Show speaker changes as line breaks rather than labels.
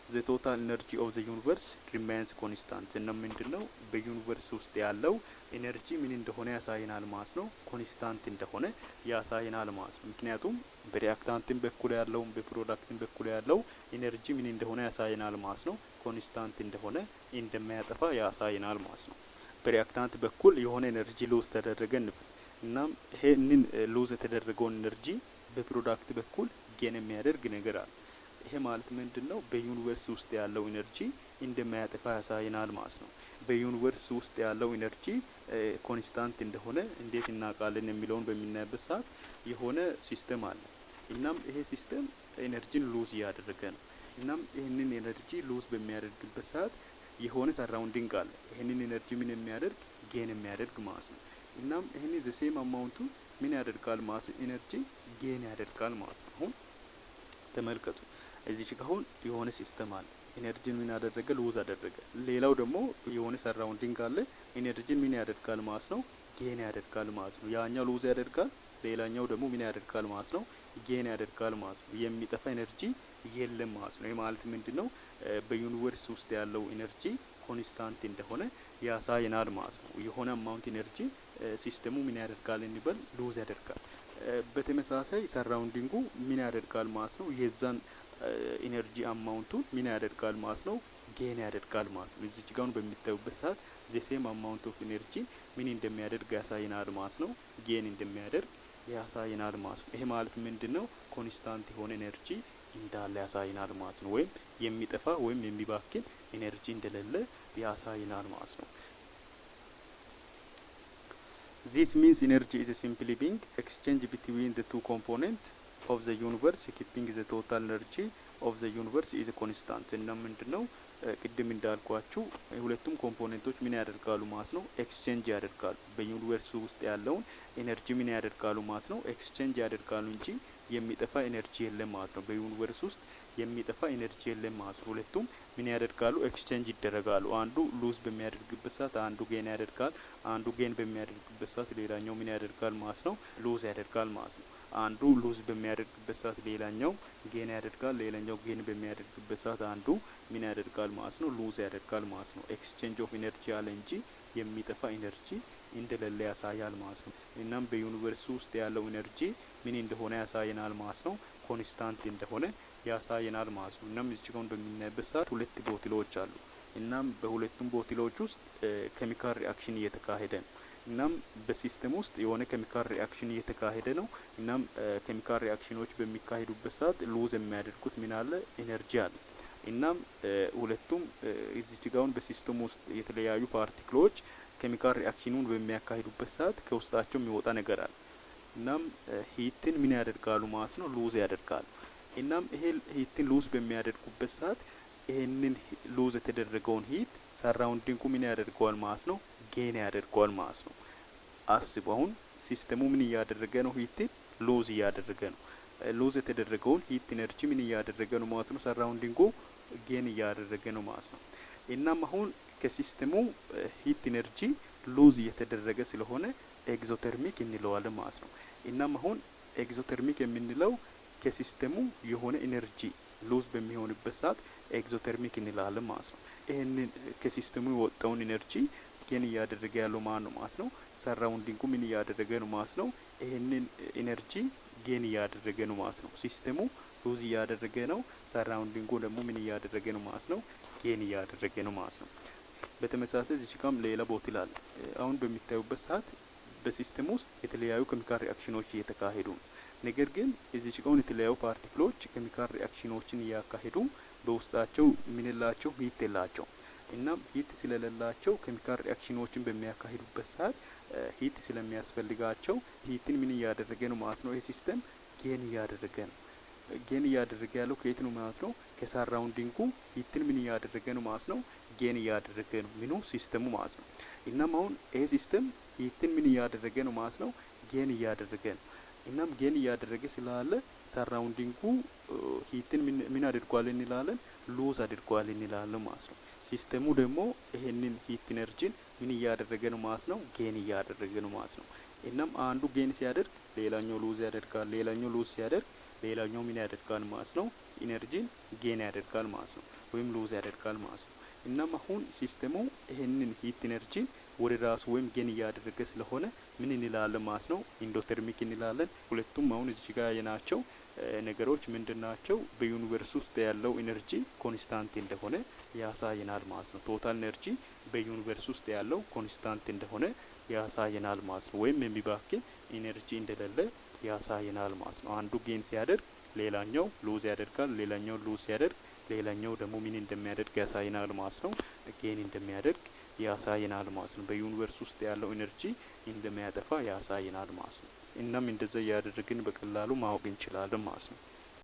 The total energy of the universe remains constant። እና ምንድን ነው? በ universe ውስጥ ያለው energy ምን እንደሆነ ያሳየናል ማለት ነው። Constant እንደሆነ ያሳየናል ማለት ነው። ምክንያቱም በ reactant ን በኩል ያለው፣ በ product ን በኩል ያለው energy ምን እንደሆነ ያሳየናል ማለት ነው። Constant እንደሆነ፣ እንደማያጠፋ ያሳየናል ማለት ነው። በ reactant በኩል የሆነ energy lose ተደረገ እንበል። እናም ይሄንን lose የተደረገውን energy በ product በኩል gain የሚያደርግ ነገር አለ። ይሄ ማለት ምንድን ነው? በ universe ውስጥ ያለው energy እንደማያጠፋ ያሳየናል ማለት ነው። በ universe ውስጥ ያለው energy constant እንደሆነ እንዴት እናውቃለን የሚለውን በምናይበት ሰዓት የሆነ system አለ። እናም ይሄ system energy ን lose እያደረገ ነው። እናም ይህንን energy lose በሚያደርግበት ሰዓት የሆነ surrounding አለ። ይህንን energy ምን የሚያደርግ? Gain የሚያደርግ ማለት ነው። እናም ይህን the same amount ኡ ምን ያደርጋል ማለት ነው? Energy gain ያደርጋል ማለት ነው። አሁን ተመልከቱ። እዚች ጋ አሁን የሆነ system አለ። Energy ን ምን ያደረገ? Lose አደረገ። ሌላው ደግሞ የሆነ surrounding አለ። Energy ን ምን ያደርጋል ማለት ነው? Gain ያደርጋል ማለት ነው። ያኛው lose ያደርጋል፣ ሌላኛው ደግሞ ምን ያደርጋል ማለት ነው? Gain ያደርጋል ማለት ነው። የሚጠፋ energy የለም ማለት ነው። ይህ ማለት ምንድን ነው? በ universe ውስጥ ያለው energy constant እንደሆነ ያሳየናል ማለት ነው። የሆነ amount energy system ኡ ምን ያደርጋል እንበል? Lose ያደርጋል። በተመሳሳይ surrounding ኡ ምን ያደርጋል ማለት ነው? የዛን energy amount ኡን ምን ያደርጋል ማለት ነው? Gain ያደርጋል ማለት ነው። እዚች ጋር በሚታዩበት ሰዓት the same amount of energy ምን እንደሚያደርግ ያሳየናል ማለት ነው። Gain እንደሚያደርግ ያሳየናል ማለት ነው። ይሄ ማለት ምንድን ነው? Constant የሆነ energy እንዳለ ያሳየናል ማለት ነው። ወይም የሚጠፋ ወይም የሚባክን energy እንደሌለ ያሳየናል ማለት ነው። This means energy is simply being exchange between the two component of the universe, keeping the total energy of the universe is constant። እና ምንድን ነው? ቅድም እንዳልኳችሁ ሁለቱም component ኦች ምን ያደርጋሉ ማለት ነው? Exchange ያደርጋሉ። በ universe ውስጥ ያለውን energy ምን ያደርጋሉ ማለት ነው? Exchange ያደርጋሉ እንጂ የሚጠፋ energy የለም ማለት ነው። በ universe ውስጥ የሚጠፋ energy የለም ማለት ነው። ሁለቱም ምን ያደርጋሉ? Exchange ይደረጋሉ። አንዱ lose በሚያደርግበት ሰዓት አንዱ gain ያደርጋል። አንዱ gain በሚያደርግበት ሰዓት ሌላኛው ምን ያደርጋል ማለት ነው? Lose ያደርጋል ማለት ነው። አንዱ lose በሚያደርግበት ሰዓት ሌላኛው gain ያደርጋል። ሌላኛው gain በሚያደርግበት ሰዓት አንዱ ምን ያደርጋል ማለት ነው? Lose ያደርጋል ማለት ነው። Exchange of energy አለ እንጂ የሚጠፋ energy እንደሌለ ያሳያል ማለት ነው። እናም በ universe ውስጥ ያለው energy ምን እንደሆነ ያሳየናል ማለት ነው። Constant እንደሆነ ያሳየናል ማለት ነው። እናም እዚህ ጋር በምናይበት ሰዓት ሁለት bottle ኦች አሉ። እናም በሁለቱም bottle ኦች ውስጥ chemical reaction እየተካሄደ ነው። እናም በ system ውስጥ የሆነ chemical reaction እየተካሄደ ነው። እናም chemical reaction ኖች በሚካሄዱበት ሰዓት lose የሚያደርጉት ምን አለ? Energy አለ። እናም ሁለቱም እዚች ጋር አሁን በ system ውስጥ የተለያዩ particle ኦች chemical reaction ኑን በሚያካሂዱበት ሰዓት ከውስጣቸው የሚወጣ ነገር አለ። እናም heat ን ምን ያደርጋሉ ማለት ነው? Lose ያደርጋሉ። እናም ይሄ heat ን lose በሚያደርጉበት ሰዓት ይሄንን lose የተደረገውን heat surrounding ኡ ምን ያደርገዋል ማለት ነው? Gain ያደርገዋል ማለት ነው። አስቡ፣ አሁን system ኡ ምን እያደረገ ነው? Heat ን lose እያደረገ ነው። Lose የተደረገውን heat energy ምን እያደረገ ነው ማለት ነው? Surrounding ኡ gain እያደረገ ነው ማለት ነው። እናም አሁን ከ system ኡ heat energy lose እየተደረገ ስለሆነ exothermic እንለዋለን ማለት ነው። እናም አሁን exothermic የምንለው ከ system ኡ የሆነ energy lose በሚሆንበት ሰዓት exothermic እንላለን ማለት ነው። ይህንን ከ system ኡ የወጣውን energy gain እያደረገ ያለው ማን ነው ማለት ነው? Surrounding ኡ ምን እያደረገ ነው ማለት ነው? ይህንን energy gain እያደረገ ነው ማለት ነው። System ኡ lose እያደረገ ነው። Surrounding ኡ ደግሞ ምን እያደረገ ነው ማለት ነው? Gain እያደረገ ነው ማለት ነው። በተመሳሳይ እዚች ጋም ሌላ bottle አለ። አሁን በሚታዩበት ሰዓት በ system ውስጥ የተለያዩ chemical reaction ኖች እየተካሄዱ ነው። ነገር ግን እዚች ጋር የተለያዩ particle ኦች chemical reaction ኖችን እያካሄዱ በውስጣቸው ምን የላቸው? Heat የላቸው። እናም heat ስለሌላቸው chemical reaction ኖችን በሚያካሂዱበት ሰዓት heat ስለሚያስፈልጋቸው heat ን ምን እያደረገ ነው ማለት ነው? ይህ system gain እያደረገ ነው። Gain እያደረገ ያለው ከየት ነው ማለት ነው? ከ surrounding ኡ heat ን ምን እያደረገ ነው ማለት ነው? Gain እያደረገ ነው። ምኑ? System ኡ ማለት ነው። እናም አሁን ይሄ system heat ን ምን እያደረገ ነው ማለት ነው? Gain እያደረገ ነው። እናም gain እያደረገ ስላለ surrounding ኡ heat ን ምን አድርጓል እንላለን? Lose አድርጓል እንላለን ማለት ነው። System ኡ ደግሞ ይሄንን heat energy ን ምን እያደረገ ነው ማለት ነው? Gain እያደረገ ነው ማለት ነው። እናም አንዱ gain ሲያደርግ ሌላኛው lose ያደርጋል። ሌላኛው lose ሲያደርግ ሌላኛው ምን ያደርጋል ማለት ነው? Energy ን gain ያደርጋል ማለት ነው። ወይም lose ያደርጋል ማለት ነው። እናም አሁን system ኡ ይሄንን heat energy ን ወደ ራሱ ወይም gain እያደረገ ስለሆነ ምን እንላለን ማለት ነው? Endothermic እንላለን። ሁለቱም አሁን እዚህ ጋር ያየናቸው ነገሮች ምንድን ናቸው? በ universe ውስጥ ያለው energy constant እንደሆነ ያሳየናል ማለት ነው። Total energy በ universe ውስጥ ያለው constant እንደሆነ ያሳየናል ማለት ነው። ወይም የሚባክን energy እንደሌለ ያሳየናል ማለት ነው። አንዱ gain ሲያደርግ ሌላኛው lose ያደርጋል። ሌላኛው lose ሲያደርግ ሌላኛው ደግሞ ምን እንደሚያደርግ ያሳየናል ማለት ነው። Gain እንደሚያደርግ ያሳየናል ማለት ነው። በ universe ውስጥ ያለው energy እንደማይጠፋ ያሳየናል ማለት ነው። እናም እንደዛ እያደረግን በቀላሉ ማወቅ እንችላለን ማለት ነው።